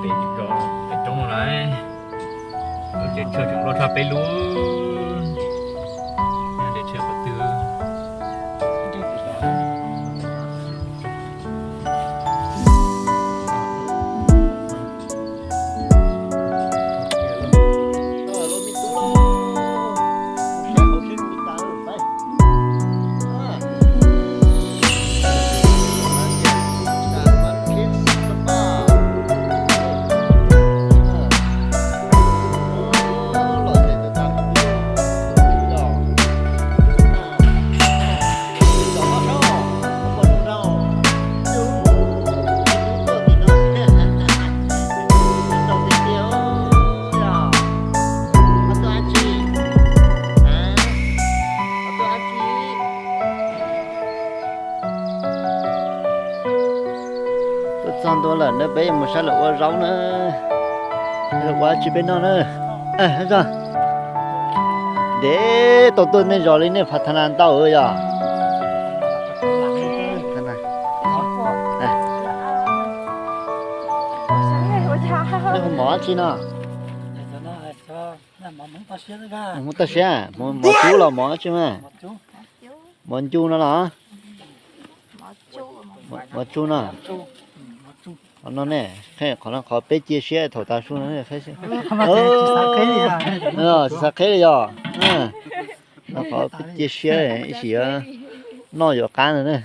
Peb zos pem roob no lawm, lub tsev tshaw tseem loj tshaj peb lub. Nyob tsev tshaw qhov twg? Tuaj txog ntua lawm na, peb yuav mus saib lawv ua zaub na. Lawv ua tsi peb noj na. Ntev tau tuaj nej zos li nej phav tha na ntau yog. Nej hu mov tsi no? Hmov toj siab, mov tsub los mov tsi mas? Mov ncu no los? Mov tsub no. Qhov no ne, qhov no qhov peb cia siab thaum tav su no. Tsis xav qheb li yog. Qhov peb cia siab ib sim noj yuav qab ntawd na.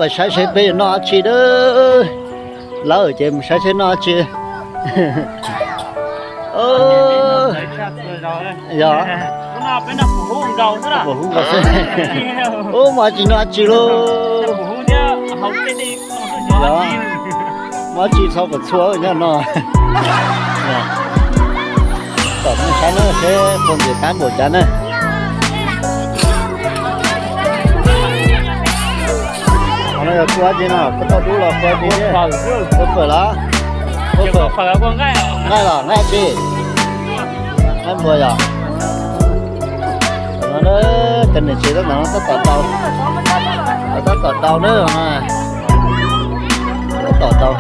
Peb saib seb peb yuav noj dab tsi na. Lawv ces mus saib seb noj dab tsi. Yog, mus tsis noj dab tsi lauj. Yog, mus tsis txhob kom txhua nyob no. Tom mus saib na seb puas nqhis qab npaum cas na. Qhov no yog kua dab tsi no, koj tau dub los kua dab tsi? Kua fawm los? Kua fawm, nqaij los nqaij tsi? Nqaij npua yog. Tam no na, cov niam tsev tab tom no tab tom daus, tab tom daus na, tab tom daus.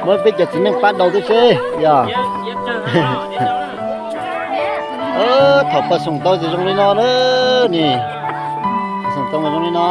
Muab peb cov txiv neej pab daus tib si yog. Thaum poj xoom tau ces zoo li no na, nim, poj xoom tau mas zoo li no.